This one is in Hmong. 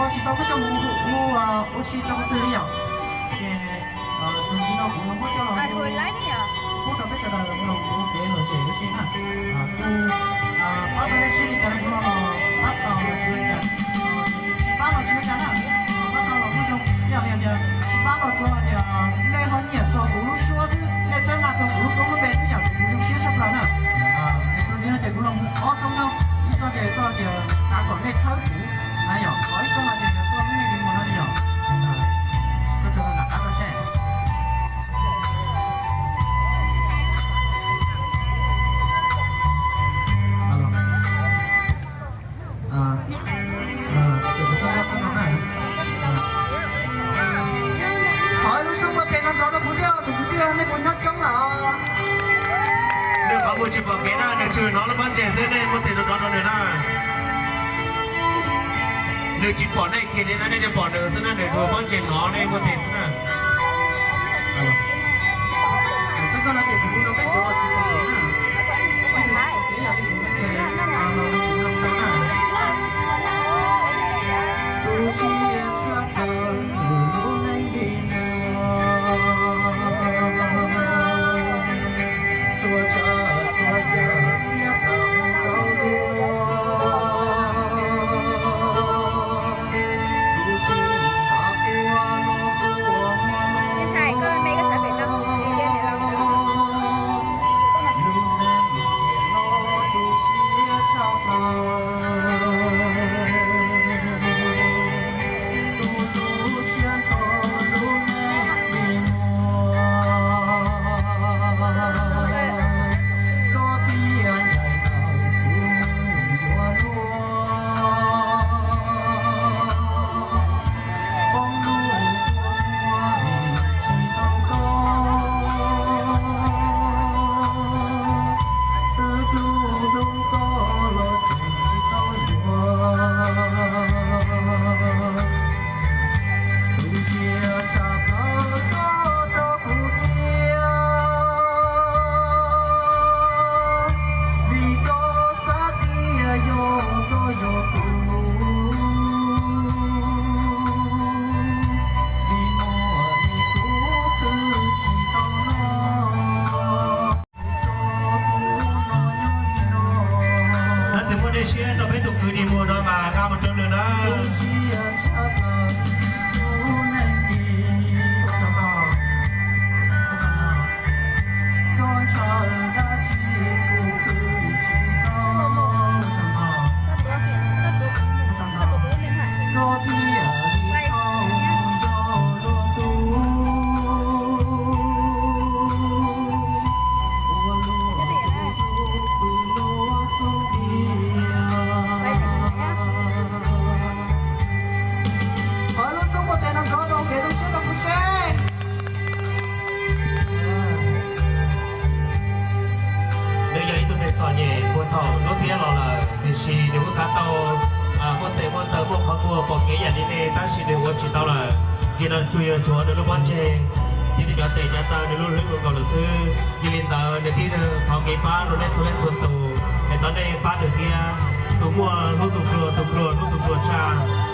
Tsis tau muab coj mus hu ua si rau qhov twg li yom. Ces txuas ntxiv no kuv los muab coj los hu pub rau peb sawv daws mloog kuv kev lom zem ua si na. Kuv pab tau nej siab li cas kuv los pab tau los tsis ua cas, tsis pab los tsis ua cas na, pab tau los kuj zoo. Ib yam li tias tsis pab los tsuav tias nej ho nyiam txog kuv lub suab xwb, nej txhawb nqa txog kuv lub koob lub npe xwb yom, kuv zoo siab tshaj plaws na. Txuas ntxiv no ces kuv los mus ob txoj nkauj, ib txoj ces txoj tias xav kom nej txhawb kuv na yom, ho ib txoj no ces txoj lub neej li mus no li yom. Koj tsuas nram qab toj seb. Thov ib lub xub muaj tes no nrov rau kuv thiab, tsoom kwv tij nej puas nyob coob lawm? Nws qhov mus tsis pom kev na, nws tsuas hnov lub pob ntseg xwb, nej muaj tes no nrov rau nws na. Nws tsis pom nej kiag li na, nej thiaj pom nws xwb na, nws tsuas pob ntseg hnov nej muaj tes xwb na. Leej twg muaj dej siab rau peb tus kwv Nis Muas no mas nqa mus rau nws na. Qhov lub xub muaj tes no nrov rau kev zoo siab rau kuv seb. Nws yog ib tug neeg txom nyem puag thaum hnub thiab los lawm, tiam sis nws kuj xav tau muaj tes muaj taw muaj qhov muag pom kev yam li nej, tab sis nws ua tsis tau lawm. Ces no tsuas yog tshuav nws lub pob ntseg thiab nws cov tes cov taw, nws lub hlwb ua nkaus lawm xwb. Yog li ntawd nws thiaj thov kev pab rau nej txhua leej txhua tus, es thov nej pab nws thiab. Tus muaj hlub tus pluag, tus pluag hlub tus muaj tshaj.